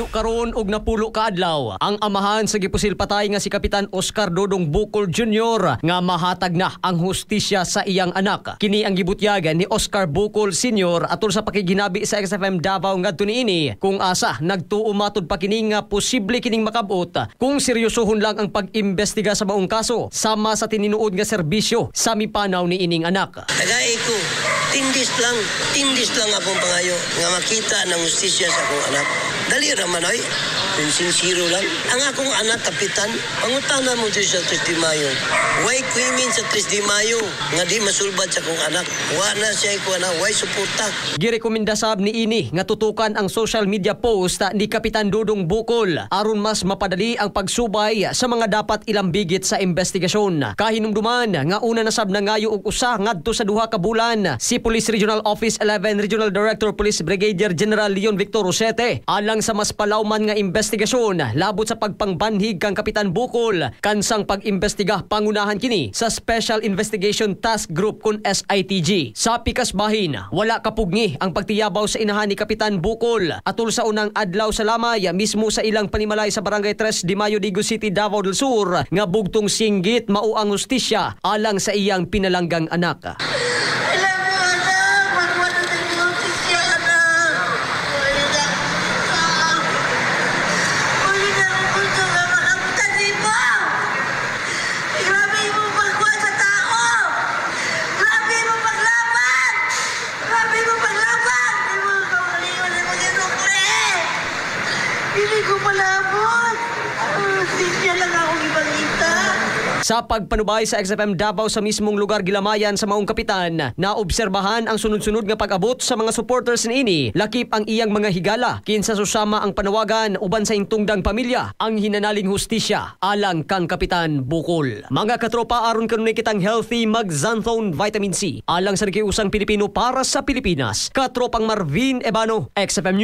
Karon og napulo ka adlaw ang amahan sa gipusil patay nga si Kapitan Oscar Dodong Bukol Jr. nga mahatag na ang hustisya sa iyang anak. Kini ang gibutyagan ni Oscar Bukol Sr. atol sa pakiginabi sa XFM Davao ngadto niini kung asa nagtuo matud pa kini nga posible kining makabot kung seryosohon lang ang pag-imbestiga sa maong kaso sama sa tininuod nga serbisyo sa mipanaw ni ining anak. Tagay ko, tindis lang, tindis lang akong pangayo nga makita ng hustisya sa akong anak. Dali ra man oy, kung sincero lang. Ang akong anak, kapitan, pangutana mo dito sa 3 de Mayo. Way krimen sa 3 de Mayo nga di masulbad sa akong anak. Wa na siya ko na, way suporta. Girekomenda sab ni ini nga tutukan ang social media post ni Kapitan Dudong Bukol aron mas mapadali ang pagsubay sa mga dapat ilambigit sa investigasyon. Kahinumduman nga una na sab nangayo og usa ngadto sa 2 ka bulan si Police Regional Office 11 Regional Director Police Brigadier General Leon Victor Rosete alang sa mas palawman nga investigasyon labot sa pagpangbanhig kang Kapitan Bukol kansang pag-imbestiga pangunahan kini sa Special Investigation Task Group kun SITG. Sa pikas bahin, wala kapugni ang pagtiyabaw sa inahan ni Kapitan Bukol atol sa unang adlaw sa lamay mismo sa ilang panimalay sa Barangay 3 de Mayo, Digos City, Davao del Sur nga bugtong singgit mao ang hustisya alang sa iyang pinalanggang anak. Alam mo, anak, magwala ng hustisya, anak. Wala na. Wala na akong gusto nga makamutan mo. Grabe mo pagkuha sa tao. Grabe mo paglaban. Grabe mo paglaban. Hindi mo kaugalingon ng mga nukle. Hindi ko malabot. Hustisya lang akong ipangita. Sa pagpanubay sa XFM Davao sa mismong lugar gilamayan sa maong kapitan, naobserbahan ang sunod-sunod nga pag-abot sa mga supporters niini, lakip ang iyang mga higala, kinsa susama ang panawagan uban sa intungdang pamilya, ang hinanaling hustisya alang kang Kapitan Bukol. Mga katropa, aron kanunay kitang healthy, mag Xanthone Vitamin C. Alang sa nakiusang Pilipino para sa Pilipinas. Katropang Marvin Ebano, XFM News.